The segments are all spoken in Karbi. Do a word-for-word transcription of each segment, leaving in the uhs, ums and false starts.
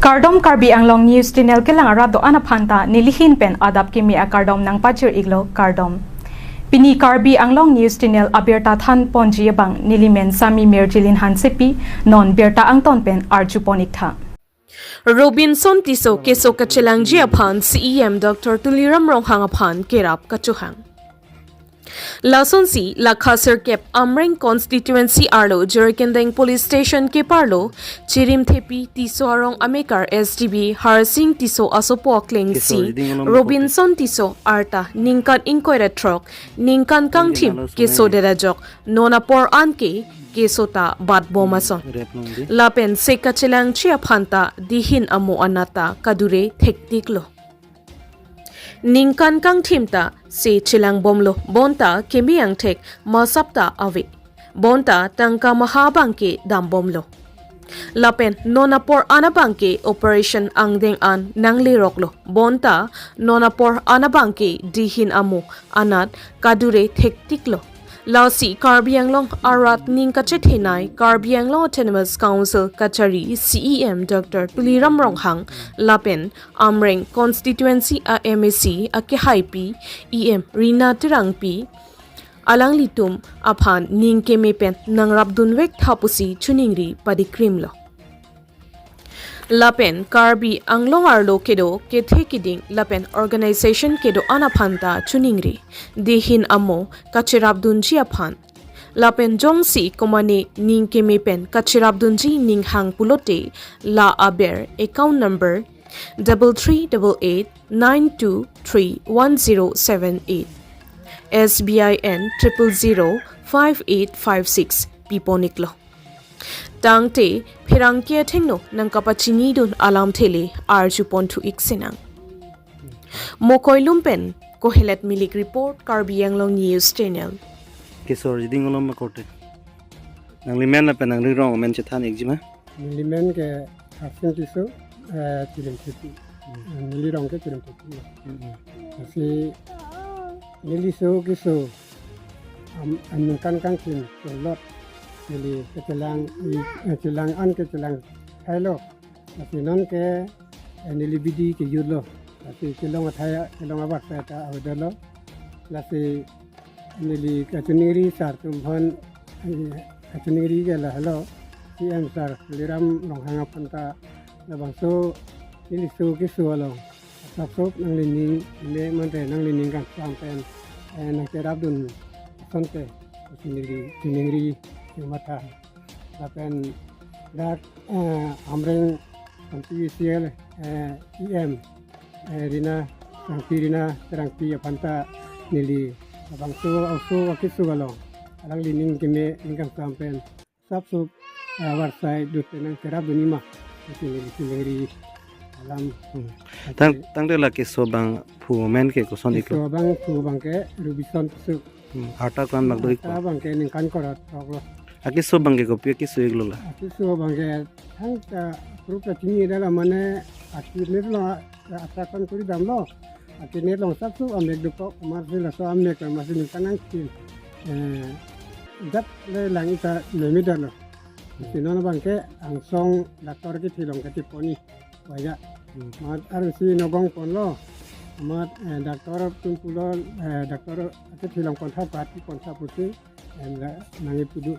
Kardom, Karbi Anglong News Channel kelang arat do-an aphanta nelihin pen adap kimi akardom nangpachir-iklo, kardom. Pini Karbi Anglong News Channel abirta thanponji abang nelimen Sami Mirjilin Hansepi, non birta angton pen arjupon-iktha. Robinson Tisso keso kachelangji aphan C E M Doctor Tuliram Ronghang aphan kerap kachohang. Lasonsi lakha sirkep Amreng constituency arlo Jirikindeng police station keparlo Chirimthepi Tisso arong amekar S D B Harsing Tisso asopo aklengsi Robinson Tisso arta ningkan ingkoi ra throk, ningkan kangthim keso det ajok non apor anke keso ta batbom ason. Lapen se kachelangji aphanta dihin amo anat ta kadure thektiklo. Ningkan kangthim ta se chelangbomlo, bonta keme angthek masap ta ave. Bonta tangka maha abangke dambomlo. Lapen non apor an abangke operation angdeng an nangleroklo. Bonta non apor an abangke dihin amo anat kadure thektiklo. Lasi Karbi Anglong arat ning kachethenei Karbi Anglong Autonomous Council kachari C E M Doctor Tuliram Ronghang lapen Amreng constituency a M A C akehaipi E M Rina Terangpi alanglitum aphan ning keme pen nangrapdunvektha pusi choningri padikrimlo. Lapen Karbi Anglong arlo kedo kethe kiding lapen organization kedo-an aphanta choningri, dihin amo kacherapdunji aphan. Lapen jongsi komane ning keme pen kacherapdunji ninghang pulote, la aber account number double three double eight nine two three one zero seven eight, S B I N triple zero five eight five six pipon-iklo. Tangte pherangke athengno nangkapachinidun alamthe le arjuponthu-ik sinang. Mokoilum pen Kohelet Milik report, Karbi Anglong News Channel. Keso arjiding alom akorte. Nanglimen lapen nangli rong amen chethan-ikji ma? Nelimen ke Harsing Tisso, eh, Chirimthepi. Hmm. Neli rong ke Chirimthepi. Hmm. Lasi neli so keso am, am ningkan kangthim kelot neli kechelang, eh, chelang an kechelang thailo. Lasi non ke, eh, neli bidi kejutlo. Lasi kelong athai, kelong abarsai ta avedetlo. Lasi neli kachoningri sar atum aphan, eh, kachoningri ke lahelo, C M sir Tuliram Ronghang aphanta labangso neli so keso along asap sop nanglining, le mante nanglining kangsam pen, eh, nangcherapdun asonte, lasi neli choningri matha. Lapen dak, eh, Amreng constituency, eh, E M, eh, Rina Terangpi, Rina Terangpi aphanta neli labangso oso akeso along alanglining keme ning kangsam pen asap sop, eh, avarsai dut pen nangcherapdunji ma, lasi neli choningri alam. Hmm. Tang, tangte la keso abang phu amen ke koson-iklo? Keso abang phu abangke Robinson Tisso. Hmm, arta ko-an bak do-ikpo? Arta abangke ningkan ingkoi ra throklo. Akeso abangke kopi akeso-iklo la? Akeso abangke thangta proof ta chinidetlo, mane akinir along a-, attack an kori damlo. Akinir along asap sop amek dokok, amatsi laso amek amatsi ningkan angthim, eh, jat le lang ita memedetlo. Lasi non abangke angsong doctor kethe along kethe pon-i. Waya. Hmm. Amat arsi nogong ponlo. Amat, eh, doctor atum pulo, eh, doctor kethe along pontha, Guwahati pontha pusi, eh, la, nangkepu do.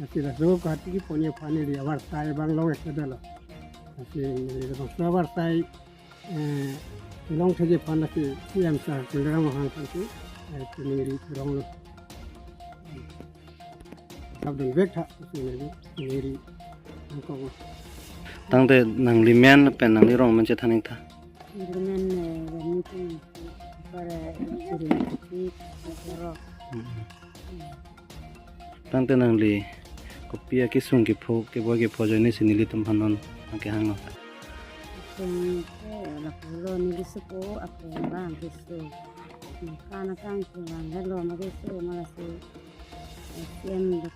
Lasi laso Guwahati kepon-i aphan neli avarsai abang long-ikdetlo. Lasi neli labangso avarsai, eh, longthekji aphan lasi C M sir Tuliram Ronghang aphansi, eh, choningri thuronglo. Cherapdunvektha pusi neli choningri nangkok. Tangte nanglimen pen nangli rong amen chethan-iktha. Nelimen, eh, Rani Tingti, para Chirimthepi, Sorok. Mm-mm. Tangte nangli kopi akesung kepho, keboi kepho ajoine si nelitum aphan non nangkehanglo? Kesung ke lapulo, neli sopo apeng abang keso. Ningkan kangthim abang helo ma keso, ma lasi, eh, C M dok.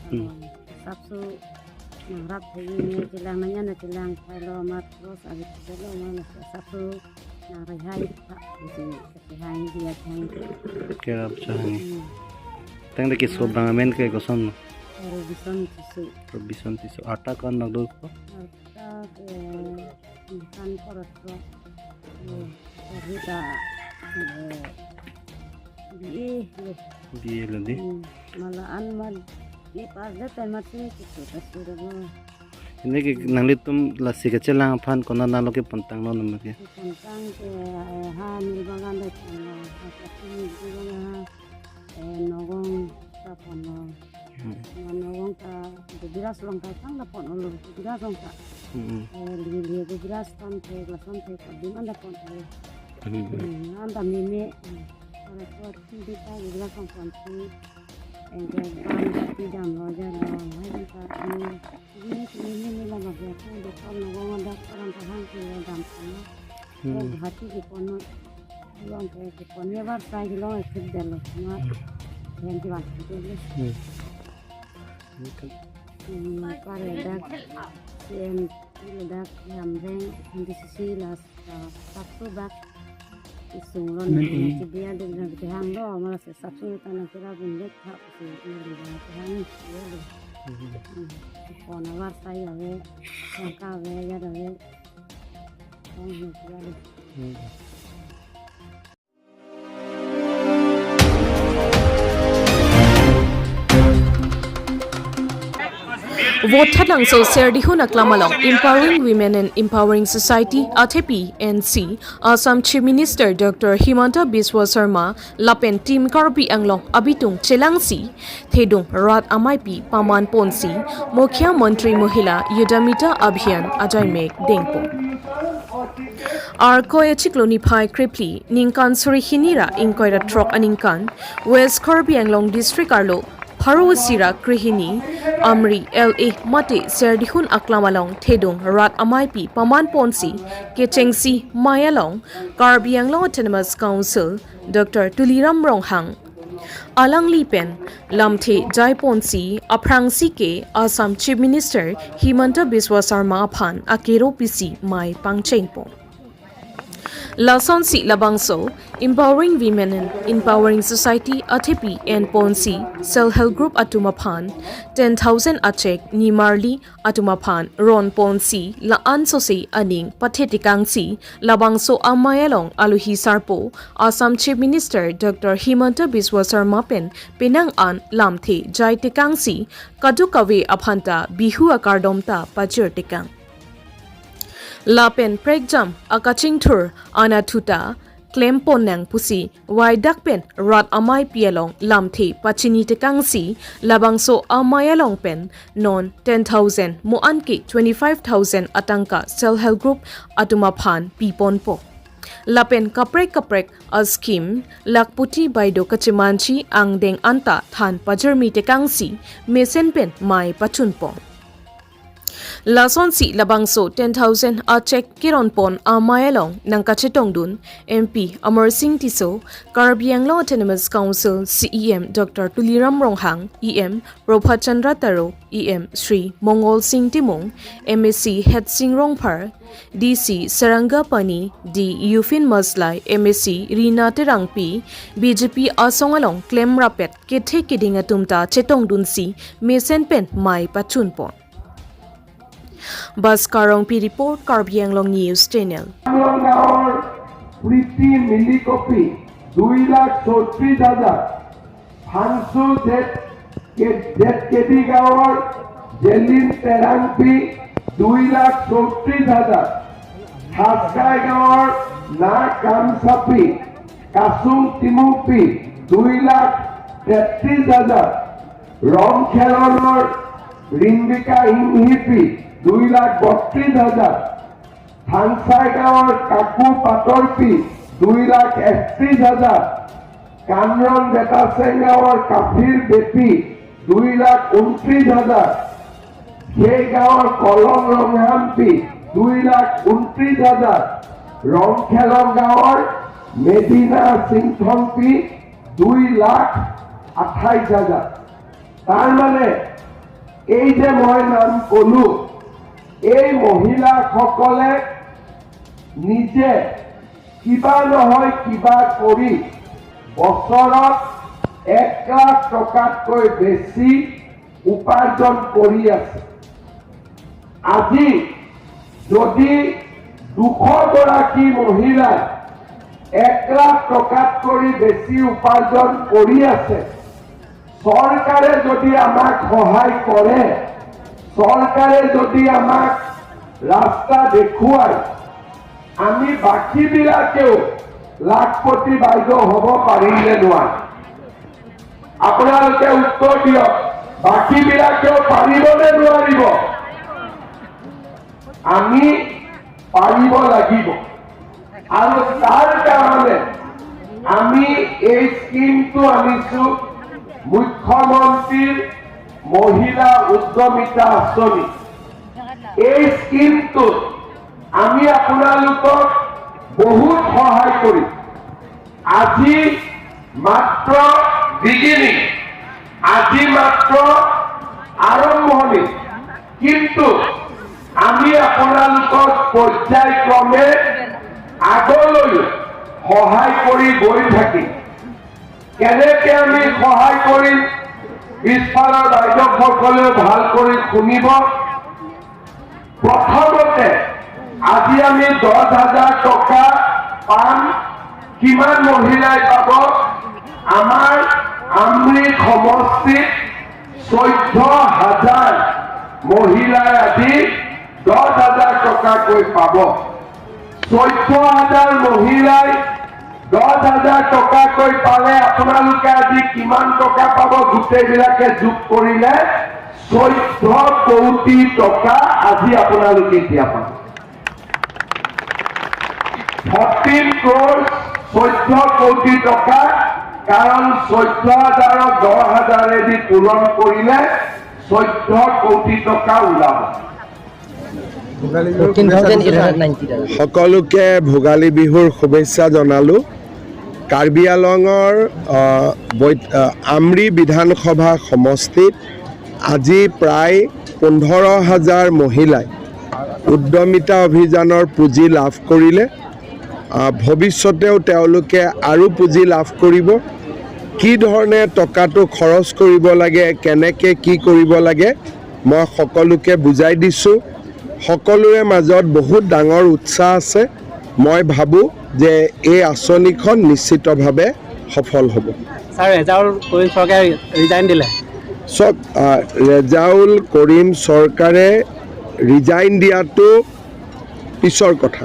Hmm. Asap sop nangrap hai ne chelang nangji, nangchelang thailo amat cross ave thailo ma lasi asap sop nangrap hai tha, lasi kehang dia kehang. Kerap chohang. Hmm. Tangte keso abang amen ke koson? Robinson Tisso. Robinson Tisso. Arta ko-an bak do-ikpo? Ar- Dak, eh, kan korot ko. Eh, korot ta, eh, B A lo. B A lo dei. Hmm, mala an mat, B A pass det pen mat si kitu ta surat lo. Pini ke nanglitum lasi kachelang aphan konat nalo kepontanglo nama ke? Kepontang ke, eh, ha nil bagan det pen lo, ha kati nil bagan ha, eh, nogong ta pon lo. Hmm. Na nogong ta, Gobiraj along ta tang ta pon lo, Gobiraj along ta. Hmm. Eh, lili Gobiraj tan the, glass tan the, ta dim an ta pon lo. Hmm. Hmm, an ta meme, hmm. Ora ko ti di ta Gobiraj along pon si, eh, ke ban ta ti dam lo ja lo, hai ta, hmm. Ini, ini, ini lama biasa, doktor nogong ada orang paham sih, ya, dam pon lo. Hmm. Oh, hati di pon lo. Long ke, ke pon ya, bar sai di long, eh, khit dam lo. Cuma, hmm, yang di wan, gitu, ya. Hmm. Ini kan. Hmm, pare dak, C M, ini dak, yang reng, yang di sisi las, ah, sapsu bak, isung lo, hmm, nih, hmm, si dia di, di hang lo, malah si sapsu tanah kira bundek, hak si, ini di hang, ya, lo. Hmm. Hmm. Pon a bar sai ya, we, sangka we, ya, da we. Vothatlangso Serdihun Aklam along Empowering Women and Empowering Society athepi N C Assam Chief Minister Doctor Himanta Biswa Sarma lapen Team Karbi Anglong abitung chelangsi thedung rat ameipi paman ponsi Mukhyamantri Mahila Udimita Abhiyan ajaimek dengpo. Arkoi achiklo niphai krephli ningkan suri hini ra ingkoi ra throk aningkan West Karbi Anglong District arlo pharo isi ra krehini Amri L A mate Serdihun Aklam along thedung rat ameipi paman ponsi kechengsi mei along Karbi Anglong Autonomous Council Doctor Tuliram Ronghang alangli pen lamthe jai ponsi aphrangsi ke Assam Chief Minister Himanta Biswa Sarma aphan akero pisi mei pangchengpo. Lasonsi labangso Empowering Women and Empowering Society athepi en ponsi Self Help Group atum aphan ten thousand a cheque nimarli atum aphan ron ponsi la-an sose aning pathe tekangsi labangso amei along alohi sarpo Assam Chief Minister Doctor Himanta Biswa Sarma pen penang an lamthe jai tekangsi kadokave aphan ta Bihu akardom ta pajir tekang. Lapen prekjam akachingthur anatthu ta klem pon nang pusi waidak pen rat ameipi along lamthe pachini tekangsi labangso amei along pen non ten thousand mo-an ke twenty-five thousand atangka Self Help Group atum aphan pi ponpo. Lapen kaprek kaprek a scheme Lakhpati Baideo kachemansi angdeng anta than pajirmi tekangsi mesen pen mei pachunpo. Lasonsi labangso ten thousand a cheque keron pon amei along nangkachetongdun M P Amarsing Tisso, Karbi Anglong Autonomous Council C E M Doctor Tuliram Ronghang, E M Prabhat Chandra Taro, E M Shri Mongol Sing Timung, M A C Hetsing Rongphar, D C Saranga Pani, D Yufin Maslai, M A C Rina Terangpi, B J P asong along klem rapet kethe keding atum ta chetongdunsi mesen pen mei pachunpon. Bhaskar Rongpi report, Karbi Anglong News Channel. Anglong গাঁৱৰ প্ৰীতি মিলিকপি দুই লাখ চৌত্ৰিশ হাজাৰ, ফাংচু জেড কে-, Z K D গাঁৱৰ জেলিন তেৰাংপি দুই লাখ চৌত্ৰিশ হাজাৰ, হাজকাই গাঁৱৰ না কামচাপি কাচুং তিমুংপি দুই লাখ তেত্ৰিশ হাজাৰ, ৰংখেলনৰ ৰিম্বিকা ইংহিপি দুই লাখ বত্ৰিশ হাজাৰ, থাংচাই গাঁৱৰ কাকু পাটৰপি দুই লাখ একত্ৰিশ হাজাৰ, কানৰং বেতাচেং গাঁৱৰ কাফিৰ বেপী দুই লাখ ঊনত্ৰিশ হাজাৰ, সেই গাঁৱৰ কলং ৰংহাম্পি দুই লাখ ঊনত্ৰিশ হাজাৰ, ৰংখেলং গাঁৱৰ মেদিনা সিংথংপি দুই লাখ আঠাইশ হাজাৰ। তাৰমানে এই যে মই নাম কলো, এই মহিলাসকলে নিজে কিবা নহয় কিবা কৰি বছৰত এক লাখ টকাতকৈ বেছি উপাৰ্জন কৰি আছে। আজি যদি দুশ গৰাকী মহিলাই এক লাখ টকাতকৈ বেছি উপাৰ্জন কৰি আছে, চৰকাৰে যদি আমাক সহায় কৰে, চৰকাৰে যদি আমাক ৰাস্তা দেখুৱায়, আমি বাকীবিলাকেও লাখপতি বাইদেউ হ'ব পাৰিম নে নোৱাৰিম? আপোনালোকে উত্তৰ দিয়ক, বাকীবিলাকেও পাৰিব নে নোৱাৰিব? আমি পাৰিব লাগিব। আৰু তাৰ কাৰণে আমি এই স্কিমটো আনিছো, মুখ্যমন্ত্ৰীৰ মহিলা উদ্যমিতা আঁচনি। এই স্কিমটোত আমি আপোনালোকক বহুত সহায় কৰিম। আজি মাত্ৰ বিগিনিং, আজি মাত্ৰ আৰম্ভণি, কিন্তু আমি আপোনালোকক পৰ্যায়ক্ৰমে আগলৈ সহায় কৰি গৈ থাকিম। কেনেকে আমি সহায় কৰিম, পিছফালৰ বাইদেউসকলেও ভাল কৰি শুনিব। প্ৰথমতে আজি আমি দহ হাজাৰ টকা পাম। কিমান মহিলাই পাব? আমাৰ আমৰি সমষ্টিত চৈধ্য হাজাৰ মহিলাই আজি দহ হাজাৰ টকাকৈ পাব। চৈধ্য হাজাৰ মহিলাই দহ হাজাৰ টকাকৈ পালে আপোনালোকে আজি কিমান টকা পাব? গোটেইবিলাকে যোগ কৰিলে চৈধ্য কোটি টকা আজি আপোনালোকে এতিয়া পাব। ফৰ্টিন ক্ৰ'ৰ্ছ, চৈধ্য কোটি টকা, কাৰণ চৈধ্য হাজাৰক দহ হাজাৰেদি পূৰণ কৰিলে চৈধ্য কোটি টকা ওলাব। Fourteen thousand eight hundred ninety টকা। সকলোকে ভোগালী বিহুৰ শুভেচ্ছা জনালোঁ। কাৰ্বি আংলঙৰ, আহ, বৈ-, আহ, আমৰি বিধানসভা সমষ্টিত আজি প্ৰায় পোন্ধৰ হাজাৰ মহিলাই উদ্যমিতা অভিযানৰ পুঁজি লাভ কৰিলে। আহ, ভৱিষ্যতেও তেওঁলোকে আৰু পুঁজি লাভ কৰিব। কি ধৰণে টকাটো খৰচ কৰিব লাগে, কেনেকে কি কৰিব লাগে, মই সকলোকে বুজাই দিছোঁ। সকলোৰে মাজত বহুত ডাঙৰ উৎসাহ আছে। মই ভাবোঁ যে এই আঁচনিখন নিশ্চিতভাৱে সফল হ'ব। ছাৰ, ৰেজাউল কৰিম চৰকাৰে ৰিজাইন দিলে। চাওক, আহ, ৰেজাউল কৰিম চৰকাৰে ৰিজাইন দিয়াটো পিছৰ কথা,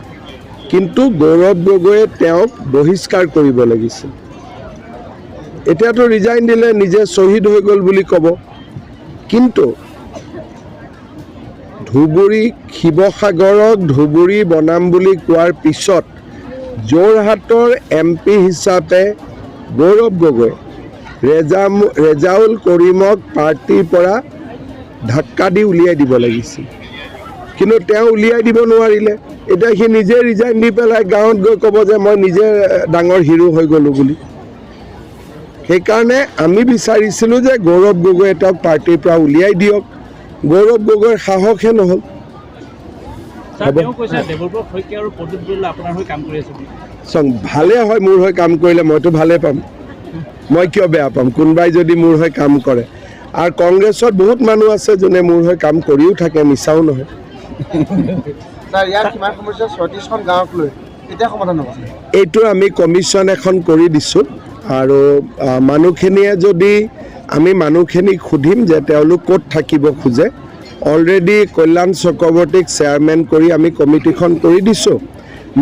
কিন্তু গৌৰৱ গগৈয়ে তেওঁক বহিষ্কাৰ কৰিব লাগিছিল। এতিয়াতো ৰিজাইন দিলে নিজে শ্বহীদ হৈ গ'ল বুলি ক'ব, কিন্তু ধুবুৰী, শিৱসাগৰক ধুবুৰী বনাম বুলি কোৱাৰ পিছত যোৰহাটৰ এম পি হিচাপে গৌৰৱ গগৈ ৰেজা-, ৰেজাউল কৰিমক পাৰ্টিৰ পৰা ধাক্কা দি উলিয়াই দিব লাগিছিল, কিন্তু তেওঁ উলিয়াই দিব নোৱাৰিলে। এতিয়া সি নিজে ৰিজাইন দি পেলাই গাঁৱত গৈ ক'ব যে মই নিজে ডাঙৰ হিৰো হৈ গ'লো বুলি। সেইকাৰণে আমি বিচাৰিছিলোঁ যে গৌৰৱ গগৈয়ে তেওঁক পাৰ্টিৰ পৰা উলিয়াই দিয়ক। গৌৰৱ গগৈৰ সাহসহে নহ'ল। ছাৰ, হ'ব। তেওঁ কৈছে দেৱব্ৰত শইকীয়া আৰু প্ৰদ্যুৎ বৰদলৈ আপোনাৰ হৈ কাম কৰি আছে বুলি। চাওক, ভালে হয়, মোৰ হৈ কাম কৰিলে মইতো ভালে পাম, মই কিয় বেয়া পাম কোনোবাই যদি মোৰ হৈ কাম কৰে? আৰু কংগ্ৰেছত বহুত মানুহ আছে যোনে মোৰ হৈ কাম কৰিও থাকে, মিছাও নহয়। ছাৰ, ইয়াৰ সীমাৰ সমস্যা ছয়ত্ৰিশখন গাঁৱক লৈ কেতিয়া সমাধান হ'ব, ছাৰ? এইটো আমি কমিশ্যন এখন কৰি দিছোঁ আৰু, আহ, মানুহখিনিয়ে যদি, আমি মানুহখিনিক সুধিম যে তেওঁলোক ক'ত থাকিব খোজে। অলৰেডি কল্যাণ চক্ৰৱৰ্তীক চেয়াৰমেন কৰি আমি কমিটিখন কৰি দিছোঁ।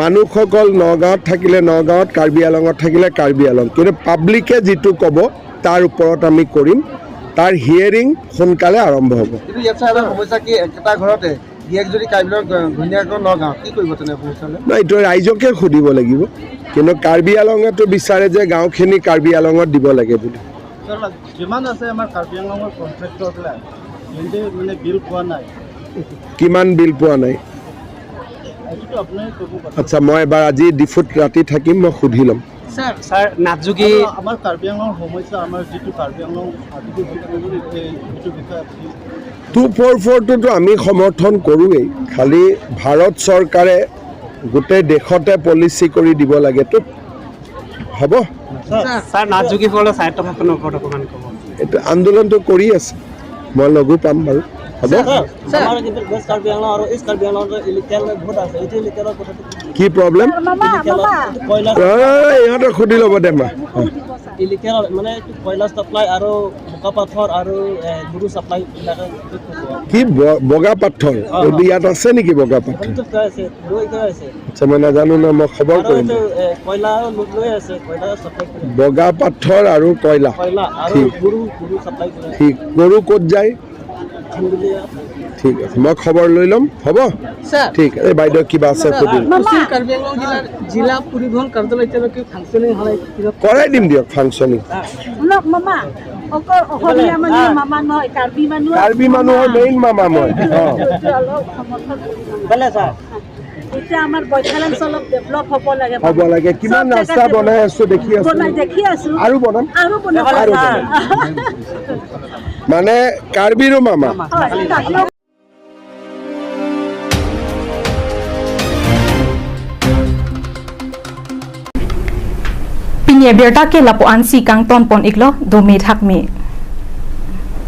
মানুহসকল নগাঁৱত থাকিলে নগাঁৱত, কাৰ্বি আংলঙত থাকিলে কাৰ্বি আংলং, কিন্তু পাব্লিকে যিটো ক'ব তাৰ ওপৰত আমি কৰিম। তাৰ হিয়াৰিং সোনকালে আৰম্ভ হ'ব। কিন্তু ইয়াত ছাৰ, এটা সমস্যা কি, একেটা ঘৰতে গিৰিয়েক যদি কাৰ্বি আংলং, ঘ-, ঘৈণীয়েক নগাঁও, কি কৰিব তেনে সমস্যা হ'লে? নাই, এইটো ৰাইজকে সুধিব লাগিব, কিন্তু কাৰ্বি আংলঙেতো বিচাৰে যে গাঁওখিনি কাৰ্বি আংলঙত দিব লাগে বুলি। ছাৰ, যিমান আছে আমাৰ কাৰ্বি আংলঙৰ কণ্ট্ৰেক্টৰবিলাক, সিহঁতে মানে বিল পোৱা নাই। কিমান বিল পোৱা নাই? এইটোতো আপুনি ক'ব কথা। আচ্ছা, মই এবাৰ আজি ডিফুত ৰাতি থাকিম, মই সুধি ল'ম। ছাৰ, ছাৰ, নাথযোগী আৰু আমাৰ কাৰ্বি আংলঙৰ সমস্যা, আমাৰ যিটো কাৰ্বি আংলং আদিবাসী এই যিটো বিষয়ে আপুনি টু ফ'ৰ ফ'ৰটোতো আমি সমৰ্থন কৰোৱেই, খালি ভাৰত চৰকাৰে গোটেই দেশতে পলিচি কৰি দিব লাগে। তো হ'ব। ছাৰ, ছাৰ, নাথযোগীসকলৰ স্বায়ত্তশাসনৰ ওপৰত অকণমান ক'ব। এইটো আন্দোলনটো কৰি আছে, মই লগো পাম বাৰু। হ'ব? ছাৰ, আমাৰ কিন্তু ৱেষ্ট কাৰ্বি আংলং আৰু ইষ্ট কাৰ্বি আংলঙৰ ইলিগেল বহুত আছে। এইটো ইলিগেলৰ কথাটো কি? কি প্ৰব্লেম? মামা, ইলিগেলৰ মামা। এইটো কয়লা অ, ইহঁতক সুধি ল'ব দে, মা। অ। ইলিগেল মানে এইটো কয়লা ছাপ্লাই আৰু বোকা পাথৰ আৰু, এ, গৰু ছাপ্লাই বিলাকে কি ব-, বগা পাথৰ? অ, অ। এইটো ইয়াত আছে নেকি বগা পাথৰ? এইটো আছে, লৈ গৈ আছে। আচ্ছা, মই নাজানো ন, মই খবৰ আৰু কৰিম। এইটো, এ, কয়লা লৈ, লৈ আছে, কয়লা ছাপ্লাই কৰে। বগা পাথৰ আৰু কয়লা। কয়লা আৰু ঠিক। গৰু, গৰু ছাপ্লাই কৰে। ঠিক। গৰু ক'ত যায়? খামগুলিয়া। ঠিক আছে, মই খবৰ লৈ ল'ম, হ'ব? ছাৰ। ঠিক আছে, এই বাইদেউ কিবা আছে সুধিম। মামা। পশ্চিম কাৰ্বি আংলং জিলাৰ জিলা পৰিবহণ কাৰ্যালয় এতিয়ালৈকে ফাংচনিং হোৱা নাই, কিবা কৰাই দিম দিয়ক ফাংচনিং। শুনক মামা, অকল অসমীয়া মানুহে মামা নহয়, কাৰ্বি মানুহ। কাৰ্বি মানুহৰ মেইন মামা মই। অ। এইটো অলপ সমৰ্থন কৰিব। বোলে ছাৰ। এতিয়া আমাৰ বৈঠালাংচ অলপ ডেভেলপ হ'ব লাগে। হ'ব লাগে। কিমান চব ৰাস্তা জেগাতে বনাই আছো, দেখি আছো। বনাই দেখি আছো। আৰু বনাম। আৰু বনাব। আৰু বনাম। মানে কাৰ্বিৰো মামা। হয়, কাৰ্বিও। Pini abirta ke lapu ansi kangton pon iklo, dome thakme.